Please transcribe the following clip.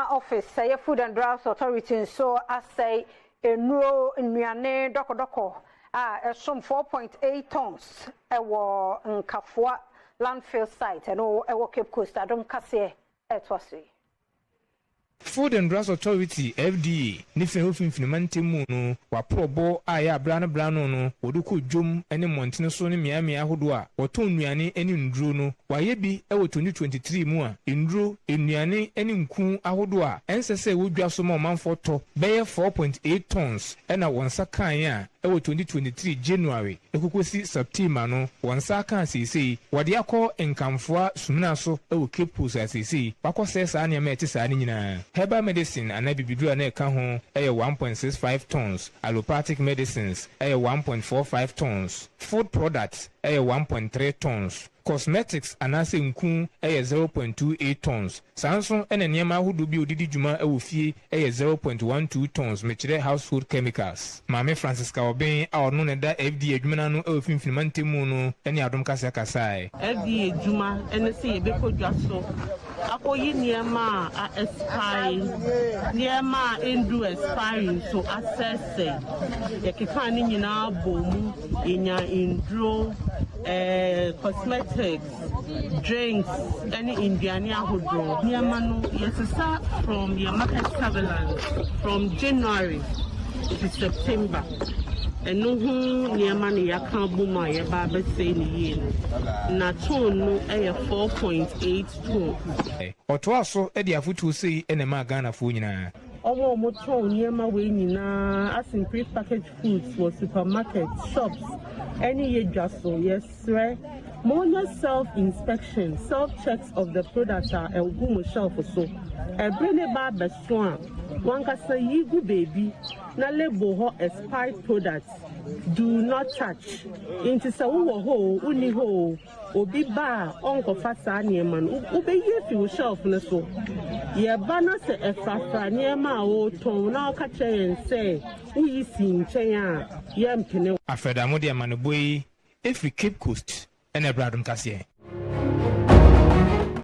Office ɛyɛ Food and Drugs Authority nso asɛe nnuro nnuane dɔkɔdɔkɔ a ɛsom 4.8 tons ɛwɔ Nkafoa landfill site, ɛno ɛwɔ Cape Coast. Adom Kaseɛ ɛtoa so yi. Food and Drugs Authority, FDA, ne fɛn ofimfini mantam mu no waporɔbɔ a ɛyɛ abrano brano no wɔde kɔ dwom ne mmɔntene so ne mmeammea ahodoɔ a wɔtɔn nnuane ne nduro no. Wɔayɛ bi wɔ 2023 mu a nduro, nnuane ne nku ahodoɔ a ɛnsɛ sɛ wɔdwa so ma ɔmanfoɔ tɔ bɛyɛ 4.8 tons ɛna wɔn nsa kaeɛ a ɛwɔ 2023 January ekokosi September no wɔn nsa aka. Seesei wɔde akɔ Nkamfoa Sumina so ɛwɔ Cape Coast a seesei wakɔsɛe saa nneɛma a ɛte saa no nyinaa. Herbal medicine anaa bibiduro a na ɛka ho ɛyɛ 1.65 tons, allopathic medicines ɛyɛ 1.45 tons, food products ɛyɛ 1.3 tons, cosmetics anaasɛ nku ɛyɛ 0.28 tons. Saa nso ɛna nneɛma ahodoɔ bi a odidi dwuma ɛwɔ fie ɛyɛ 0.12 tons, mekyerɛ household chemicals. Maame Francisca Ɔbɛn a ɔno na ɛda FDA adwuma no ano ɛwɔ mfimfini mantam mu no ɛne Adom Kaseɛ kasae. FDA adwuma ɛne sɛ yɛbɛkɔ dwa so akɔyi nneɛma a expire, nneɛma a ɛndu expiry nso asɛesɛe. Yɛkeka ne nyinaa bɔ mu, yɛnya nduro, cosmetics, drinks ɛne nnuane ahodoɔ. Nneɛma no yɛsesa from yɛ market surveillance from January to September. Ɛno ho nneɛma no yɛaka bom a yɛba abɛsɛe ne yie no na ton no ɛyɛ 4.8 ton. Ɔtoa so de afotuo sei ɛna ɛmaa Ghanafoɔ nyinaa. Ɔmo a wɔtɔn nneɛma wei nyinaa asen pre-packaged foods wɔ supermarket, shops ɛne yɛ dwa so, yɛsrɛ monyɛ self inspection, self checks of the product a ɛgu mo shelf so. Ɛbere ne ba abɛso a, wankasa yi gu beebi na label hɔ "expired products, do not touch". Nti sɛ wowɔ hɔ o, wonni hɔ o, obi ba a ɔnkɔfa saa nneɛma no, wobɛyi afi wo shelf no so. Yɛba na sɛ ɛfrafra nneɛma a wɔretɔn na ɔka kyerɛ yɛn sɛ woyi si nkyɛn a, yɛmpene. Afɛdamo de amanebɔ yi ɛfiri Cape Coast ɛna ɛbrɛ Adom Kaseɛ.